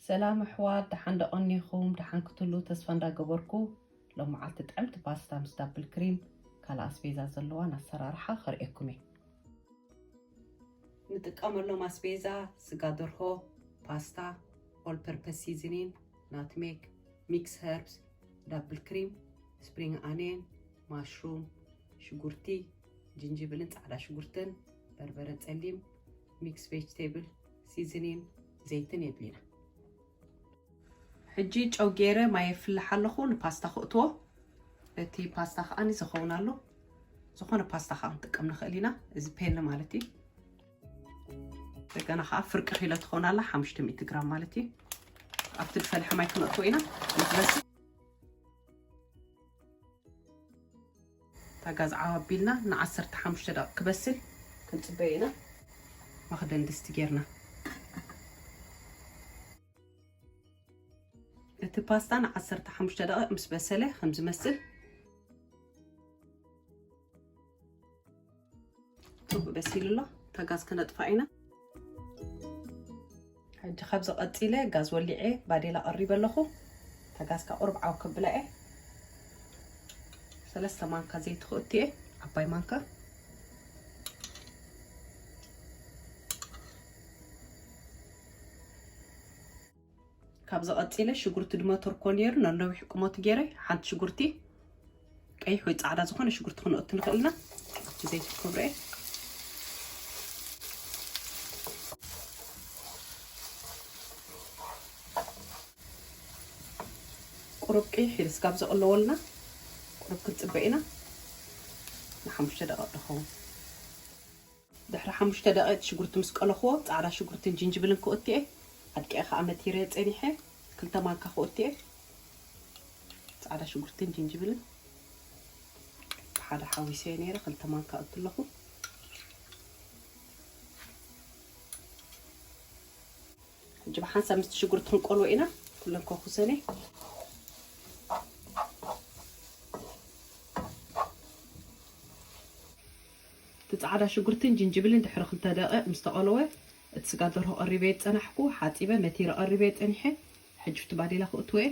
ሰላም ኣሕዋት፣ ደሓን ዶ ቀኒኹም? ደሓን ክትህሉ ተስፋ እንዳገበርኩ፣ ሎም መዓልቲ ጥዕምቲ ፓስታ ምስ ዳብል ክሪም ካልእ ኣስቤዛ ዘለዋን ኣሰራርሓ ከርእየኩም እየ። ንጥቀመሎም ኣስቤዛ፣ ስጋ ደርሆ፣ ፓስታ፣ ኦል ፐርፐስ ሲዝኒን፣ ናትሜግ፣ ሚክስ ሀርብስ፣ ዳብል ክሪም፣ ስፕሪንግ ኣኔን፣ ማሽሩም፣ ሽጉርቲ፣ ጅንጅብልን ጻዕዳ ሽጉርትን፣ በርበረ ጸሊም፣ ሚክስ ቬጅቴብል፣ ሲዝኒን፣ ዘይትን የድሊና። ሕጂ ጨው ገይረ ማይ የፍልሕ ኣለኹ ንፓስታ ክእትዎ። እቲ ፓስታ ከዓኒ ዝኸውን ኣሎ። ዝኾነ ፓስታ ከዓ ክንጥቀም ንኽእል ኢና። እዚ ፔን ማለት እዩ። እንደገና ከዓ ፍርቂ ኪሎ ትኸውን ኣላ፣ ሓሙሽተ ሚእቲ ግራም ማለት እዩ። ኣብቲ ዝፈልሐ ማይ ክነእትዎ ኢና። ንክበስል እታ ጋዝ ዓው ኣቢልና ንዓሰርተ ሓሙሽተ ደቂቕ ክበስል ክንጽበዮ ኢና። መኽደን ድስቲ ጌርና እቲ ፓስታ ንዓሰርተ ሓሙሽተ ደቂቕ ምስ በሰለ ከም ዝመስል ጽቡቅ በሲሉ ኣሎ። እታ ጋዝ ከነጥፋ ኢና። ሕጂ ካብዚ ቀጺለ ጋዝ ወሊዐ ባዴላ ቀሪበ ኣለኹ። እታ ጋዝ ካብ ቁሩብ ዓው ከብላ እየ። ሰለስተ ማንካ ዘይቲ ክእቱ እየ፣ ዓባይ ማንካ። ካብዚ ቀጺለ ሽጉርቲ ድማ ተርኮ ነይሩ፣ ነነዊሕ ቁመቱ ገይረ ሓንቲ ሽጉርቲ ቀይሕ ወይ ጻዕዳ ዝኾነ ሽጉርቲ ክንእቱ ንኽእል ኢና። ኣብቲ ዘይቲ ክብረ እየ። ቁሩብ ቅይሕ ኢሉ ስጋብ ዘቕለወልና ቁሩብ ክንጽበ ኢና። ንሓሙሽተ ደቂቕ ድኸውን። ድሕሪ ሓሙሽተ ደቂቕ ሽጉርቲ ምስ ቀለኽዎ፣ ጻዕዳ ሽጉርትን ጅንጅብልን ክእቱ እየ። ኣድቂዐ ከኣ መቲረ ጸኒሐ፣ ክልተ ማንካ ክእቱ እየ። ጻዕዳ ሽጉርትን ጅንጅብልን ብሓደ ሓዊሰዮ ነይረ፣ ክልተ ማንካ እቱ ኣለኹ። ሕጂ ብሓንሳብ ምስቲ ሽጉርቲ ክንቆልዎ ኢና። ኩለን ኮኩሰኒ። እቲ ጻዕዳ ሽጉርትን ጅንጅብልን ድሕሪ ክልተ ደቂቕ ምስ ተቐለወ፣ እቲ ስጋ ደርሆ ቀሪበ ዝጸናሕኩ፣ ሓጺበ መቲረ ቀሪበ ጸኒሐ። ሕጂ ብቲ ባዴላ ክእትዎ እየ።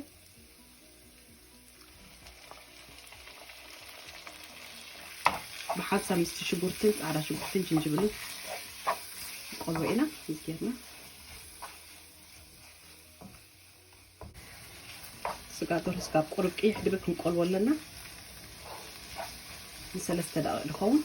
ብሓንሳብ ምስቲ ሽጉርትን ጻዕዳ ሽጉርትን ጅንጅብልን ቆልዎ ኢና። እዚ ጌርና ስጋ ደርሆ ስጋብ ቁሩብ ቅይሕ ድብል ክንቆልዎ ኣለና። ንሰለስተ ደቂቕ ድኸውን።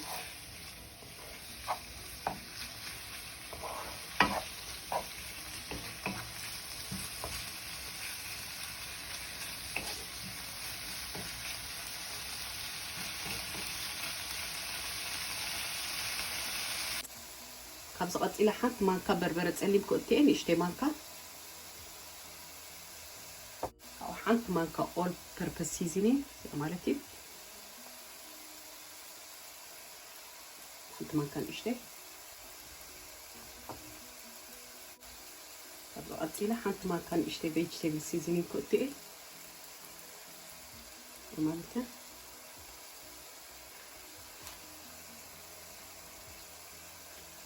ካብዚ ቀጺለ ሓንቲ ማንካ በርበረ ጸሊም ክእትየ፣ ንእሽተይ ማንካ። ካብኡ ሓንቲ ማንካ ኦል ፐርፐስ ሲዝኒንግ ማለት እዩ። ሓንቲ ማንካ ንእሽተይ። ካብዚ ቀጺለ ሓንቲ ማንካ ንእሽተይ ቬጅቴብል ሲዝኒንግ ክእትየ ማለት እዩ።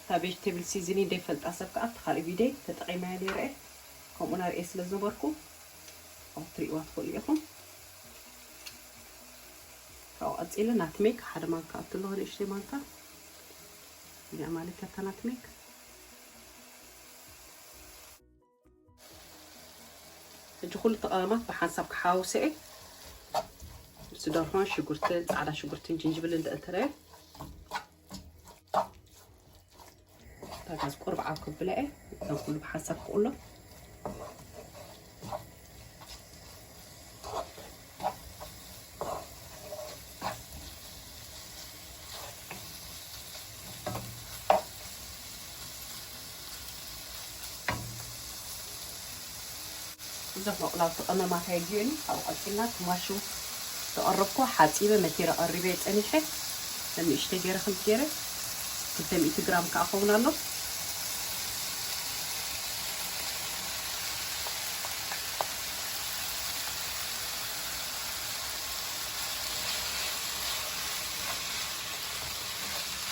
እታ ቬጅቴብል ሲዝኒንግ ዘይፈልጣ ሰብ ከኣ ኣብቲ ካልእ ቪድዮ ተጠቒመያ ነይረ እየ። ከምኡ ናርእየ ስለ ዝነበርኩ ኣብኡ ትርእይዋ ትኽእሉ ኢኹም። ካብኡ ቀጺለ ናትሜግ ሓደ ማንካ ኣቱ ኣለኹ፣ ንእሽተይ ማንካ። እዚኣ ማለት እያ እታ ናትሜግ። ሕጂ ኩሉ እቲ ቀመማት ብሓንሳብ ክሓውሰ እየ። ምስ ደርሆን ሽጉርትን ጻዕዳ ሽጉርትን ጅንጅብልን ደእንተረየ እታ ጋዝ ቁርብ ዓው ከብላ እየ። እተን ኩሉ ብሓንሳብ ክቕሎ። እዞም ምቕላውቲ ቀመማት ኣየድልዮኒ። ካብኡ ቀጺልና እቲ ማሹ ተቐረብኩ፣ ሓጺበ መቲረ ቀሪበ ጸኒሐ። ንእሽተይ ገይረ ክልተ ገይረ ክልተ ሚእቲ ግራም ከኣ ኸውን ኣሎ።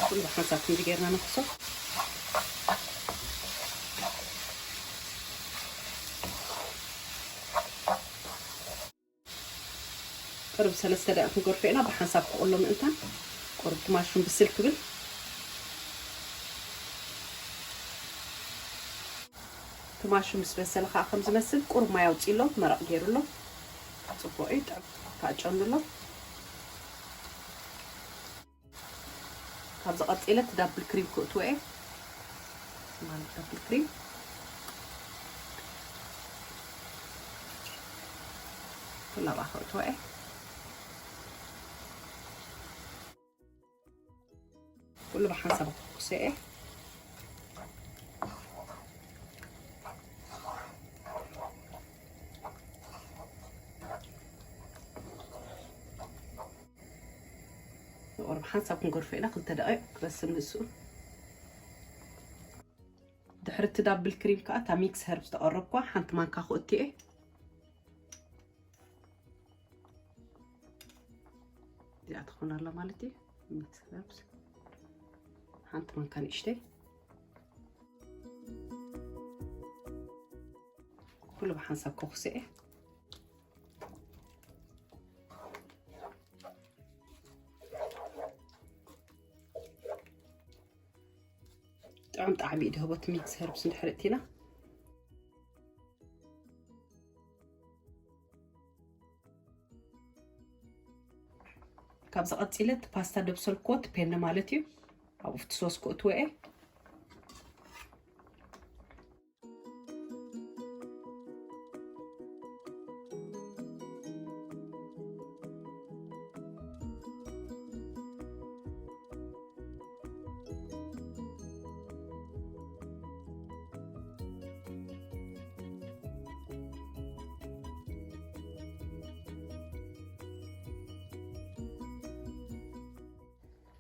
ኩሉ ብሓንሳብ ክንዲ ጌርና ነፍሶ። ቅርብ ሰለስተ ደቂቕ ክንገርፎ ኢና፣ ብሓንሳብ ክቕሎ ምእንታን። ቁሩብ ትማሹም ብስል ክብል። ትማሹም ምስ በሰለ ከዓ ከም ዝመስል ቁሩብ ማይ ኣውፂእሎ፣ መረቕ ገይሩሎ። ፅቡቅ እዩ፣ ጥዕም ታጨኑሎ። ካብዚ ቀፂለ እቲ ዳብል ክሪም ክእትዎ እየ። ማለት ዳብል ክሪም ኩላባ ክእትዎ እየ። ኩሉ ብሓንሳብ ክኩሰ እየ። ንቆርብ ሓንሳብ ክንገርፎ ኢና፣ ክልተ ደቂቕ ክበስል ንሱ። ድሕሪ እቲ ዳብል ክሪም ከዓ እታ ሚክስ ሀርብ ዝተቐረብኳ ሓንቲ ማንካ ክእቲ እየ። እዚኣ ትኾን ኣላ ማለት እዩ። ሚክስ ሀርብስ ሓንቲ ማንካ ንእሽተይ። ኩሉ ብሓንሳብ ከኹሰ እየ። ጥዑም ጣዕሚ እዩ ድህቦት ሚክስ ሀርብስ እንድሕር እቲና። ካብዚ ቀፂለ እቲ ፓስታ ደብሰልኮ እቲ ፔነ ማለት እዩ። ኣብኡ ፍቲ ሶስ ክእትዎ እየ።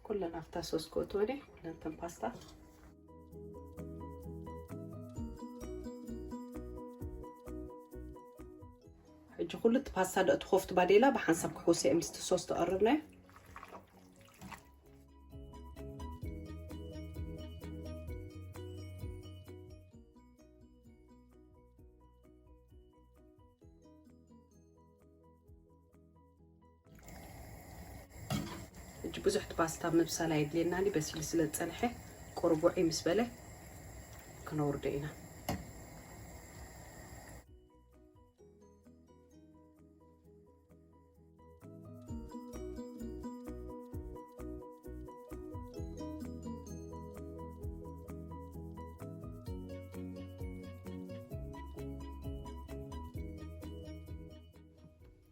ኩለን ኣብታ ሶስ ክእትወን እየ፣ ኩለን ተን ፓስታ። ሕጂ ኩሉ እቲ ፓስታ ደእቲ ኮፍቲ ባዴላ ብሓንሳብ ክሕውሰ እየ ምስቲ ሶስ ተቐርብናዮ። ሕጂ ብዙሕ ፓስታ ምብሳል ኣየድልየናን እዩ፣ በሲሉ ስለ ዝጸንሐ ቁሩብ ውዑይ ምስ በለ ክነውርዶ ኢና።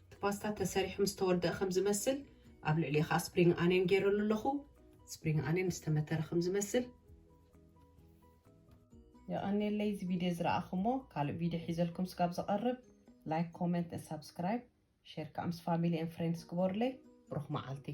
እቲ ፓስታ ተሰሪሑ ምስ ተወደአ ከም ዝመስል ኣብ ልዕሊኡ ከዓ ስፕሪንግ ኣንየን ገይረሉ ኣለኹ። ስፕሪንግ ኣንየን ምስ ተመተረ ከም ዝመስል። የቐንየለይ እዚ ቪድዮ ዝረኣኹሞ። ካልእ ቪድዮ ሒዘልኩም ስጋብ ዝቐርብ ላይክ፣ ኮመንት፣ ሳብስክራይብ፣ ሼር ከዓ ምስ ፋሚሊ ኤን ፍሬንድስ ግበሩለይ። ብሩኽ መዓልቲ።